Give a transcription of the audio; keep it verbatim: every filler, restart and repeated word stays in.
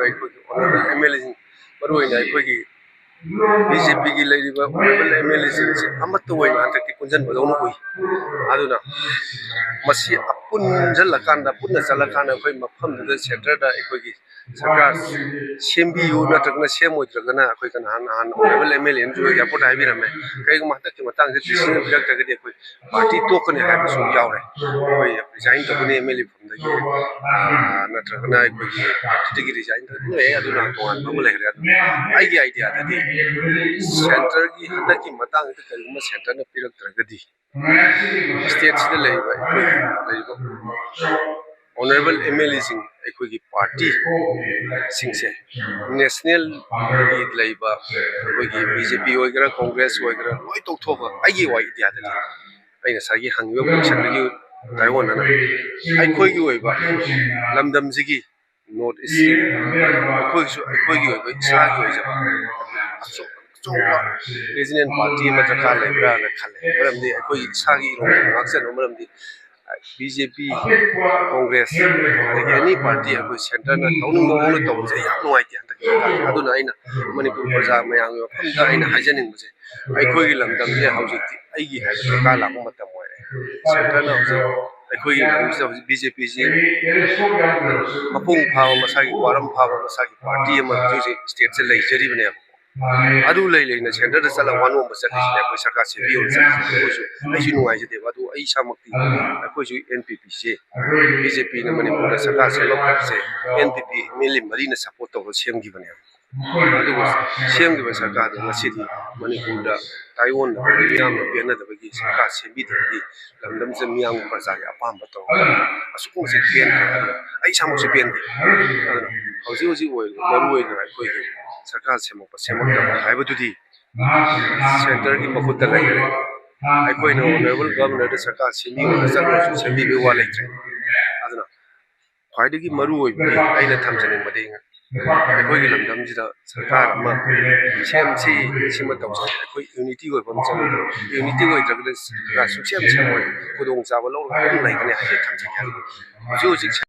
ꯑꯩꯈꯣꯏꯒꯤ M L ꯑꯦꯁꯤꯡ, ꯃꯔꯨꯑꯣꯏꯅ ꯑꯩꯈꯣꯏꯒꯤ ꯕꯤ ꯖꯦ ꯄꯤꯒꯤ ꯂꯩꯔꯤꯕ ꯑꯦꯝ ꯑꯦꯜ ꯑꯦꯁꯤꯡꯁꯦ ꯑꯃꯠꯇ ꯑꯣꯏꯅ ꯍꯟꯗꯛꯇꯤ ꯄꯨꯟꯁꯤꯟꯕꯗꯧꯅ ꯎꯏ꯫ ꯑꯗꯨꯅ ꯃꯁꯤ ꯄꯨꯟꯁꯤꯜꯂꯀꯥꯟꯗ, ꯄꯨꯟꯅ ꯆꯠꯂꯀꯥꯟꯗ ꯑꯩꯈꯣꯏ ꯃꯐꯝꯗꯨꯗ ꯁꯦꯟꯇꯔꯗ ꯑꯩꯈꯣꯏꯒꯤ ꯁꯔꯀꯥꯔ ꯁꯦꯝꯕꯤꯌꯨ, ꯅꯠꯇ꯭ꯔꯒꯅ ꯁꯦꯝꯃꯣꯏꯗ꯭ꯔꯒꯅ ꯑꯩꯈꯣꯏ ꯀꯅꯥ ꯅꯍꯥꯟ ꯑꯣꯅꯔꯦꯕꯜ ꯑꯦꯝ ꯑꯦꯜ ꯑꯦꯅꯁꯨ ꯑꯦꯌꯥꯔꯄꯣꯔꯠ ꯍꯥꯏꯕꯤꯔꯝꯃꯦ꯫ ꯀꯔꯤꯒꯨꯝꯕ ꯍꯟꯗꯛꯀꯤ ꯃꯇꯥꯡꯁꯤꯗ ꯗꯤꯁꯤꯖꯟ ꯄꯤꯔꯛꯇ꯭ꯔꯒꯗꯤ ꯑꯩꯈꯣꯏ ꯄꯥꯔꯇꯤ ꯇꯣꯛꯀꯅꯤ ꯍꯥꯏꯕꯁꯨ ꯌꯥꯎꯔꯦ꯫ ꯑꯩꯈꯣꯏ ꯔꯤꯖꯥꯏꯟ ꯇꯧꯒꯅꯤ ꯑꯦꯝ ꯑꯦꯜ ꯑꯦ ꯐꯝꯗꯒꯤ, ꯑꯥ, ꯅꯠꯇ꯭ꯔꯒꯅ ꯑꯩꯈꯣꯏꯒꯤ ꯄꯥꯔꯇꯤꯗꯒꯤ ꯔꯤꯖꯥꯏꯟ ꯇꯧꯒꯅꯤ ꯂꯩ꯫ ꯑꯗꯨꯅ ꯇꯣꯉꯥꯟꯕ ꯑꯃ ꯂꯩꯈ꯭ꯔꯦ꯫ ꯑꯗꯨ ꯑꯩꯒꯤ ꯑꯥꯏꯗꯤꯌꯥꯗꯗꯤ ꯁꯦꯟꯇꯔꯒꯤ ꯍꯟꯗꯛꯀꯤ ꯃꯇꯥꯡꯁꯤꯗ ꯀꯔꯤꯒꯨꯝꯕ ꯁꯦꯟꯇꯔꯅ ꯄꯤꯔꯛꯇ꯭ꯔꯒꯗꯤ ꯁ꯭ꯇꯦꯠꯁꯤꯗ ꯂꯩꯔꯤꯕ ꯑꯩꯈꯣꯏ ꯂꯩꯔꯤꯕ ꯑꯣꯅꯔꯦꯕꯜ ꯑꯦꯝ ꯑꯦꯜ ꯑꯦꯁꯤꯡ, ꯑꯩꯈꯣꯏꯒꯤ ꯄꯥꯔꯇꯤꯁꯤꯡꯁꯦ, ꯅꯦꯁꯅꯦꯜꯒꯤ ꯂꯩꯕ ꯑꯩꯈꯣꯏꯒꯤ ꯕꯤ ꯖꯦ ꯄꯤ ꯑꯣꯏꯒꯦꯔꯥ, ꯀꯣꯡꯒ꯭ꯔꯦꯁ ꯑꯣꯏꯒꯦꯔꯥ, ꯂꯣꯏ ꯇꯣꯛꯊꯣꯛꯑꯒ ꯑꯩꯒꯤ ꯑꯥꯏꯗꯤꯌꯥꯗꯗꯤ ꯑꯩ ꯉꯁꯥꯏꯒꯤ ꯍꯪꯉꯤꯕ ꯀꯣꯏꯁꯟꯗꯨꯒꯤ ꯇꯥꯏꯑꯣꯟꯅꯅ ꯑꯩꯈꯣꯏꯒꯤ ꯑꯣꯏꯕ ꯂꯝꯗꯝꯁꯤꯒꯤ ꯅꯣꯔꯠ ꯏꯁꯀꯤ ꯑꯩꯈꯣꯏꯒꯤꯁꯨ ꯑꯩꯈꯣꯏꯒꯤ ꯑꯣꯏꯕ ꯏꯁꯥꯒꯤ ꯑꯣꯏꯖꯕ ꯑꯆꯧ-, ꯑꯆꯧꯕ ꯔꯤꯖꯅꯦꯜ ꯄꯥꯔꯇꯤ ꯑꯃ ꯗꯔꯀꯥꯔ ꯂꯩꯕ꯭ꯔꯥꯅ ꯈꯜꯂꯦ꯫ ꯃꯔꯝꯗꯤ ꯑꯩꯈꯣꯏ ꯏꯁꯥꯒꯤ ꯏꯔꯣꯟ ꯉꯥꯛꯆꯅꯕ, ꯃꯔꯝꯗꯤ ꯕꯤ ꯖꯦ ꯄꯤ, ꯀꯣꯡꯒ꯭ꯔꯦꯁ, ꯑꯗꯒꯤ ꯑꯦꯅꯤ ꯄꯥꯔꯇꯤ ꯑꯩꯈꯣꯏ ꯁꯦꯟꯇꯔꯅ ꯇꯧꯅꯤꯡꯕ ꯃꯑꯣꯡꯗ ꯇꯧꯕꯁꯦ ꯌꯥꯝ ꯅꯨꯡꯉꯥꯏꯇꯦ ꯍꯟꯗꯛꯀꯤ ꯃꯇꯥꯡꯁꯦ꯫ ꯑꯗꯨꯅ ꯑꯩꯅ ꯃꯅꯤꯄꯨꯔ ꯄ꯭ꯔꯖꯥ ꯃꯌꯥꯝꯒꯤ ꯃꯐꯝꯗ ꯑꯩꯅ ꯍꯥꯏꯖꯅꯤꯡꯕꯁꯦ, ꯑꯩꯈꯣꯏꯒꯤ ꯂꯝꯗꯝꯁꯦ ꯍꯧꯖꯤꯛꯇꯤ ꯑꯩꯒꯤ ꯍꯥꯏꯕ ꯗꯔꯀꯥꯔ ꯂꯥꯛꯄ ꯃꯇꯝ ꯑꯣꯏꯔꯦ꯫ ꯁꯦꯟꯇꯔꯅ ꯍꯧꯖꯤꯛ ꯑꯩꯈꯣꯏꯒꯤ ꯂꯝꯁꯤꯗ ꯍꯧꯖꯤꯛ ꯕꯤ ꯖꯦ ꯄꯤꯁꯤ ꯃꯄꯨꯡ ꯐꯥꯕ, ꯃꯁꯥꯒꯤ ꯀ꯭ꯋꯥꯔꯝ ꯐꯥꯕ, ꯃꯁꯥꯒꯤ ꯄꯥꯔꯇꯤ ꯑꯃ ꯍꯧꯖꯤꯛ ꯍꯧꯖꯤꯛ ꯁ꯭ꯇꯦꯠꯁꯦ ꯂꯩꯖꯔꯤꯕꯅꯦꯕ꯫ ꯑꯗꯨ ꯂꯩ ꯂꯩꯅ ꯁꯦꯟꯇꯔꯗ ꯆꯠꯂꯒ ꯋꯥ ꯅꯣꯝꯕ ꯆꯠꯂꯤꯁꯤꯅꯦ ꯑꯩꯈꯣꯏ ꯁꯔꯀꯥꯔ ꯁꯦꯝꯕꯤꯌꯣꯅ ꯆꯠꯂꯤꯁꯤꯅꯦ꯫ ꯑꯩꯈꯣꯏꯁꯨ, ꯑꯩꯁꯨ ꯅꯨꯡꯉꯥꯏꯖꯗꯦꯕ꯫ ꯑꯗꯨ ꯑꯩ ꯏꯁꯥꯃꯛꯇꯤ, ꯑꯩꯈꯣꯏꯁꯨ ꯑꯦꯟ ꯄꯤ ꯄꯤꯁꯦ, ꯕꯤ ꯖꯦ ꯄꯤꯅ ꯃꯅꯤꯄꯨꯔꯗ ꯁꯔꯀꯥꯔ ꯁꯦꯝꯂꯛꯄꯁꯦ N P P M L A ꯃꯔꯤꯅ ꯁꯄꯣꯔꯠ ꯇꯧꯔꯒ ꯁꯦꯝꯈꯤꯕꯅꯦꯕ꯫ ꯑꯗꯨꯕꯨ ꯁꯦꯝꯈꯤꯕ ꯁꯔꯀꯥꯔꯗꯨ ꯉꯁꯤꯗꯤ ꯃꯅꯤꯄꯨꯔꯗ ꯇꯥꯏꯑꯣꯟꯅꯕ, ꯃꯤꯌꯥꯝꯅ ꯄꯦꯟꯅꯗꯕꯒꯤ ꯁꯔꯀꯥꯔ ꯁꯦꯝꯕꯤꯗꯕꯒꯤ ꯂꯝꯗꯝꯁꯤꯗ ꯃꯤꯌꯥꯝꯒꯤ ꯄ꯭ꯔꯖꯥꯒꯤ ꯑꯄꯥꯝꯕ ꯇꯧꯔꯒ ꯑꯁꯨꯛꯀꯤ ꯃꯇꯤꯛ ꯄꯦꯟꯗ꯭ꯔꯦ꯫ ꯑꯗꯨꯅ ꯑꯩ ꯏꯁꯥꯃꯛꯁꯨ ꯄꯦꯟꯗꯦ꯫ ꯑꯗꯨꯅ ꯍꯧꯖꯤꯛ ꯍꯧꯖꯤꯛ ꯑꯣꯏꯔꯤꯕ ꯃꯔꯨ ꯑꯣꯏꯅ ꯑꯩꯈꯣꯏꯒꯤ ꯁꯔꯀꯥꯔ ꯁꯦꯝꯃꯛꯄ ꯁꯦꯝꯃꯛꯇꯕ ꯍꯥꯏꯕꯗꯨꯗꯤ ꯁꯦꯟꯇꯔꯒꯤ ꯃꯈꯨꯠꯇ ꯂꯩꯈ꯭ꯔꯦ꯫ ꯑꯩꯈꯣꯏꯅ ꯑꯣꯅꯔꯦꯕꯜ ꯒꯚꯔꯅꯔꯗ ꯁꯔꯀꯥꯔ ꯁꯦꯝꯕꯤꯌꯨꯅ ꯆꯠꯂꯨꯔꯁꯨ ꯁꯦꯝꯕꯤꯕꯒꯤ ꯋꯥ ꯂꯩꯇ꯭ꯔꯦ꯫ ꯑꯗꯨꯅ ꯈ꯭ꯋꯥꯏꯗꯒꯤ ꯃꯔꯨ ꯑꯣꯏꯕꯗꯤ ꯑꯩꯅ ꯊꯝꯖꯅꯤꯡꯕꯗꯤ ꯑꯩꯈꯣꯏꯒꯤ ꯂꯝꯗꯝꯁꯤꯗ ꯁꯔꯀꯥꯔ ꯑꯃ ꯁꯦꯝꯁꯤ, ꯁꯤꯃ ꯇꯧꯁꯤ, ꯑꯩꯈꯣꯏ ꯌꯨꯅꯤꯇꯤ ꯑꯣꯏꯕ ꯑꯃ ꯆꯪꯉꯤ꯫ ꯌꯨꯅꯤꯇꯤ ꯑꯣꯏꯗ꯭ꯔꯒꯗꯤ ꯁꯔꯀꯥꯔ ꯁꯨꯡꯁꯦꯝ ꯁꯦꯝꯃꯣꯏ, ꯈꯨꯗꯣꯡꯆꯥꯕ ꯂꯧꯔꯒ ꯑꯗꯨꯝ ꯂꯩꯒꯅꯤ ꯍꯥꯏꯁꯦ ꯊꯝꯖꯒꯦ꯫ ꯍꯧꯖꯤꯛ ꯍꯧꯖꯤꯛ